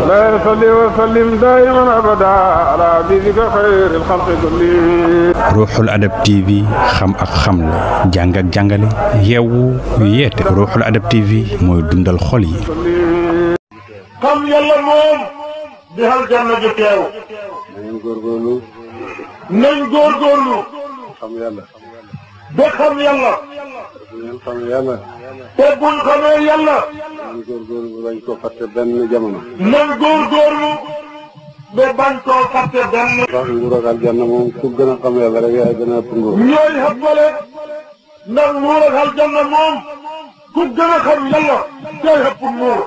لا يصلي وسلم دائما أبدا على حبيبك خير الخلق كلهم. Ruuxul Adab TV xam ak xamle jàng ak jàngale yeewu yeete Ruuxul Adab TV mooy dundal xol yi. xam yàlla moom di xal janna ju teew. nañ góorgóorlu. xam yàlla. ba xam yàlla. xam yàlla. te buñ xamee yàlla. nañ góorgóorlu bañ ko fàtte benn jamono. nañ góorgóorlu ba bañ koo fàtte benn. ndax nguur ak aljanna moom ku gën a xam yàlla rek yaay gën a ëpp nguur. ñooy xappale ndax nguur ak aljanna moom ku gën a xam yàlla yaay ëpp nguur.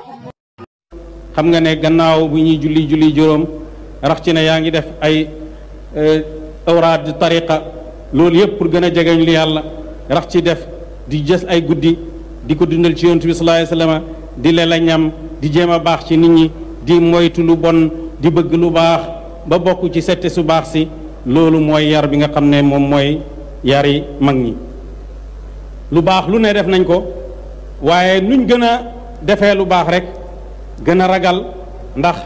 xam nga ne gannaaw bu ñuy julli juróom rax ci ne yaa ngi def ay awraad tariqa loolu yëpp pour gën a jegeñ li yàlla rax ci def di jës ay guddi di ko dundal ci yonent bi sallallahu alayhi wasallam di lela ñam di jéem a baax ci nit ñi di moytu lu bon di bëgg lu baax ba bokk ci sette su baax si loolu mooy yar bi nga xam ne moom mooy yari mag ñi lu baax lu ne def nañ ko waaye nuñ gën a defee lu baax rek gën a ragal ndax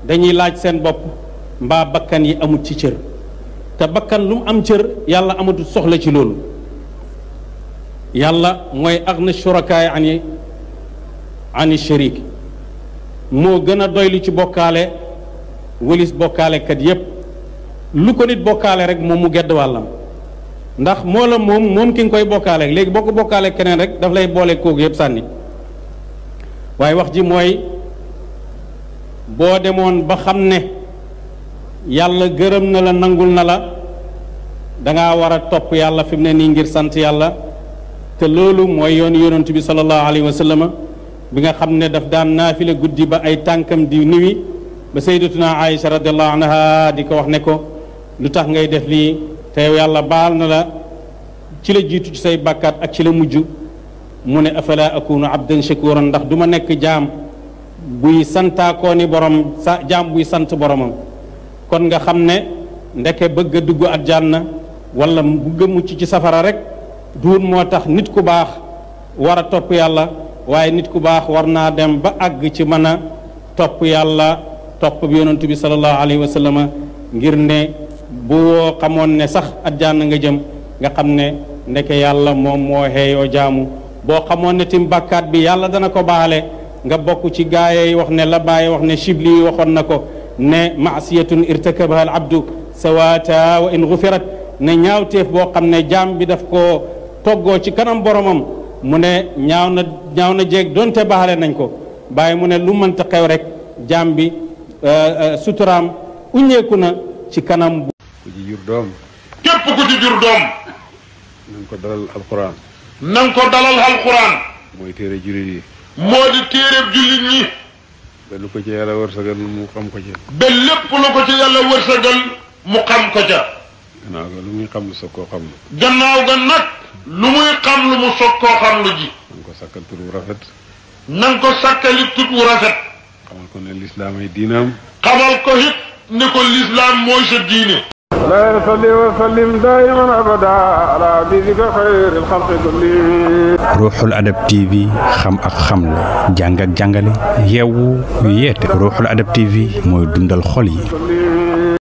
dañuy laaj seen bopp mbaa bakkan yi amut ci cër te bakkan lu mu am cër yàlla amatul soxla ci loolu yàlla mooy agna shurakaay ani sharik moo gën a doylu ci bokkaale wëlis bokkaalekat yépp lu ko nit bokkaale rek moom mu gedd wàllam ndax moo la moom ki nga koy bokkaale léegi boo ko bokkaale keneen rek daf lay boole kooku yépp sànni waaye wax ji mooy boo demoon ba xam ne yàlla gërëm na la nangul na la danga war a topp yàlla fi mu ne nii ngir sant yàlla te loolu mooy yoon yonent bi sallallahu alayhi wa sallam bi nga xam ne daf daan naafile guddi ba ay tànkam di niwi ba sayyidatuna Aïcha radiallahu anha di ko wax ne ko lu tax ngay def lii te yàlla baal na la ci la jiitu ci say bàkkaat ak ci la mujj mu ne afala akunu abdan shakuran ndax du ma nekk jaam buy santaakoo ni borom jaam buy sant boromam kon nga xam ne ndeke bëgg a dugg aljanna wala bëgg a mucc ci safara rek duun moo tax nit ku baax war a topp yàlla waaye nit ku baax war naa dem ba àgg ci mën a topp yàlla topp bi yonentu bi sallallahu alayhi wa sallam ngir ne boo xamoon ne sax aljanna nga jëm nga xam ne ndeke yàlla moom moo xeeyoo jaamu boo xamoon ne tim bàkkaat bi yàlla dana ko baale nga bokk ci gaay yi wax ne la bàyyi wax ne Shibli yi waxoon na ko ne maasiyatun irtakabaha al abdu sawata wa in gufirat ne ñaawteef boo xam ne jaam bi daf koo toggoo ci kanam boromam mu ne ñaaw na jeeg doonte baale nañ ko bàyyi mu ne lu mënta xew rek jaam bi suturaam uññeeku na ci kanam ku ci jur doom képp ku ci jur doom nañ ko dalal alquran nañ ko dalal alquran mooy téere jullit yi moo di téereb jullit ñi ba lu ko ci yàlla wërsëgal mu xam ko ca ba lépp lu ko ci yàlla wërsëgal mu xam ko ca gannaaw ga lu muy xam lu soog koo xam lu gannaaw ga nag lu muy xam lu mu soog koo xam lu ji nañ ko sàkkal tur wu rafet nañ ko sàkkali tut wu rafet xamal ko ne lislaam ay diinaam xamal ko it ne ko lislaam mooy sa diine لا يصلي وسلم دائما ابدا على حبيبك خير الخلق كلهم. Ruuxul Adab TV xam ak xamle jàng ak jàngale yeewu yeete Ruuxul Adab TV mooy dundal xol yi.